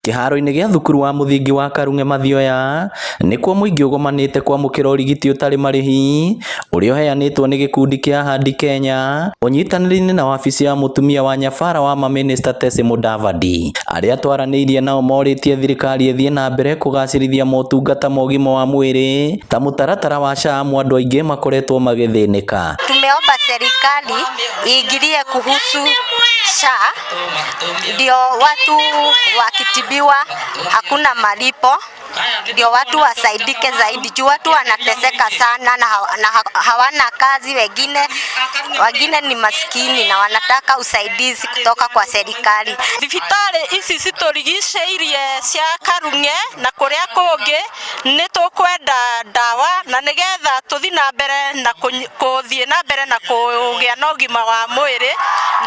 Kĩharo-inĩ gĩa thukuru wa mũthingi wa Karung'e Mathioya nĩkuo mũingĩ ũgomanĩte kwamũkĩra ũrigiti ũtarĩ marĩhi ũrĩa ũheanĩtwo nĩ gĩkundi kĩa Ahadi Kenya ũnyitanĩri-inĩ na wabici ya mũtumia wa nyabara wa mamĩnĩsta Tessy Mudavadi. Arĩa twaranĩirie nao morĩtie thirikari ĩthiĩ na mbere kũgacĩrithia motungata ma ũgima wa mwĩrĩ ta mũtaratara wa SHA amu andũ aingĩ makoretwo magĩthĩnĩka. Tumeomba serikali iingilie kuhusu SHA ndio watu wakitibiwa hakuna malipo, ndio watu wasaidike zaidi juu watu wanateseka sana na hawana kazi, wengine ni maskini na wanataka usaidizi kutoka kwa serikali. Thibitarĩ ici citũrigicĩirie cia Karung'e na kũrĩa kũngĩ nĩ tũkwenda ndawa na nĩgetha tũthiĩ na mbere na kũthiĩ na mbere na kũgĩa na ũgima wa mwĩrĩ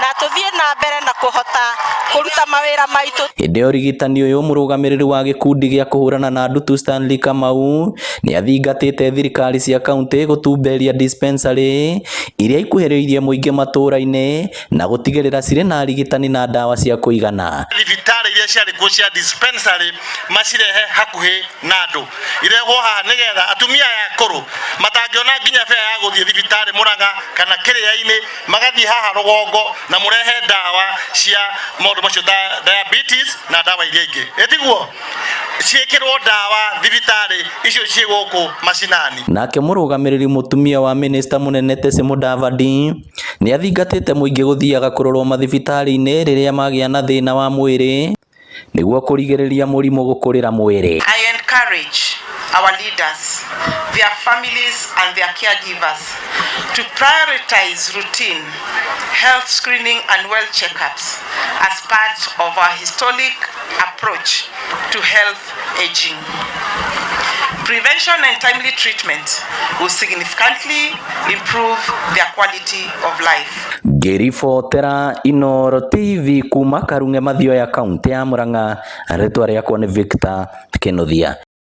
na tũthiĩ na mbere na kũhota kũruta mawĩra maitũ. Hĩndĩ ya ũrigitani ũyũ mũrũgamĩrĩri wa gĩkundi gĩa kũhũrana na ndutu Stanley Kamau nĩ athingatĩte thirikari cia kaunti gũtumberia dispensary iria ikuhĩrĩirie mũingĩ matũũra-inĩ na gũtigĩrĩra cirĩ na arigitani na ndawa cia kũigana. Thibitarĩ iria ciarĩ kuo cia dispensary macirehe hakuhĩ na andũ, irehwo haha nĩgetha atumia aya akũrũ matangĩona nginya bea ya gũthiĩ thibitarĩ Mũrang'a kana Kĩrĩa-inĩ magathiĩ haha rũgongo na mũrehe ndawa cia maũndũ macio ta diabetes na ndawa iria ingĩ, ĩtiguo ciĩkĩrwo ndawa thibitarĩ icio ciĩ gũkũ macinani. Nake mũrũgamĩrĩri mũtumia wa mĩnĩsta mũnene Tessy Mudavadi nĩ athingatĩte mũingĩ gũthiaga kũrorwo mathibitarĩ-inĩ rĩrĩa magĩa na thĩna wa mwĩrĩ nĩguo kũrigĩrĩria mũrimũ gũkũrĩra mwĩrĩ. I encourage our leaders, their families and their caregivers to prioritize routine health screening and well checkups as part of our historic approach to health aging. Prevention and timely treatment will significantly improve their quality of life. Ngĩribotera Inooro TV kuma Karung'e Mathioya, kaunti ya Murang'a, rĩtwa rĩakwa nĩ Victor Kinuthia.